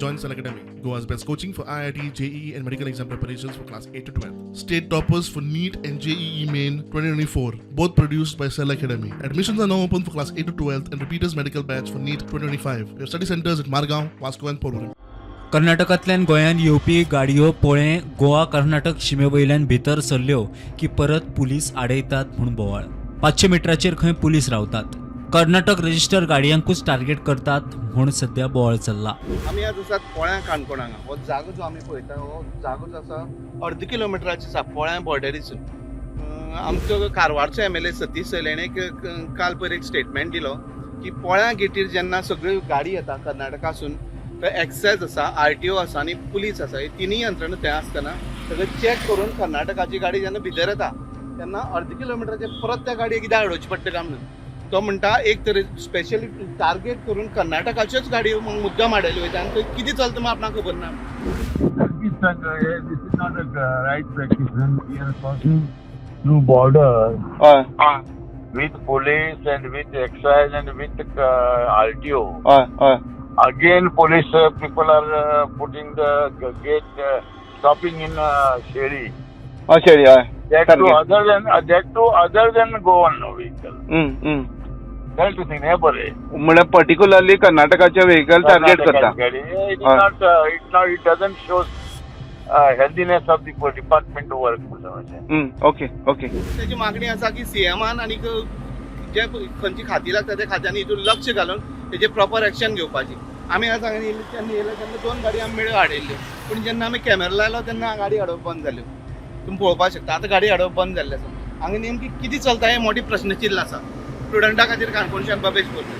Join Cell Academy, Goa's best coaching for IIT, JEE, and medical exam preparations for class 8 to 12. State toppers for NEET and JEE Main 2024, both produced by Cell Academy. Admissions are now open for class 8 to 12 and repeaters medical batch for NEET 2025. We have study centers at Margao, Vasco, and Porvorim. कर्नाटकांतल्यान गोंयांत येवपी गाडयो पोळें गोवा कर्नाटक शिमे वयल्यान भितर सरल्यो की परत police आडयतात म्हूण बोवाळ. 500 मिटराचेर खंय पुलीस रावतात. कर्नाटक रजिस्टर गाडयांकूच टार्गेट करतात म्हूण सध्या बोवाळ चल्ला. आमी आज आसात पोळ्यां काणकोण हांगा. हो जागो जो आमी पळयता, हो जागो जो आसा, अर्द किलोमिटराचेर आसा पोळ्यां बॉर्डरीसून. आमचो कारवारचो एमएलए सतीश सैल हेणें एक काल पयर एक स्टेटमेंट दिलो की पोळ्यां गेटीर जेन्ना सगळ्यो गाडी येता कर्नाटकासून, थंय एक्सायज आसा, आरटीओ आसा आनी पुलीस आसा. ही तिनूय यंत्रणा थंय आसतना सगळें चॅक करून कर्नाटकाची गाडी जेन्ना भितर येता तेन्ना अर्द किलोमिटराचेर परत त्या गाडयेक कित्याक अडोवची पडटा काय म्हणून. तो म्हणटा, एक तरी स्पेशली टार्गेट करून कर्नाटकाच्योच गाडयो मग मुद्दाम हाडयल्यो वयता आनी थंय कितें चलता म्हूण आपणाक खबर ना. नक्कीच सांग, this is not a right practice when we are crossing through border हय. With police and with excise and with RTO. हय हय. Again, police people are putting the gate, stopping in Sheri. हय, शेळी, हय. That too सारकें. other than Goan vehicle. Hmm. That to think, हे बरे. म्हळ्यार पर्टिक्युलरली कर्नाटकाचे व्हेकल टार्गेट करता. गाडी. It is हय. not, it not, it doesn't show healthiness of the department work. Okay okay. तेजी मागणी आसा की सीएमान आनी जे खंयची खाती लागता त्या खात्यांनी हितून लक्ष घालून तेजेर प्रॉपर एक्शन घेवपाची. आमी आज हांगा येयले तेन्ना, येयले तेन्ना दोन गाडी आमी मेळ्यो हाडयल्ल्यो, पूण जेन्ना आमी कॅमेरा लायलो तेन्ना गाडी हाडप बंद जाल्यो. तुमी पळोवपाक शकता, आतां गाडी हाडप बंद जाल्लें आसा. हांगा नेमकी कितें चलता हें मोठें प्रश्नचिन्न आसा स्टुडंटा खातीर. काणकोणच्यान बाबेश बोलता.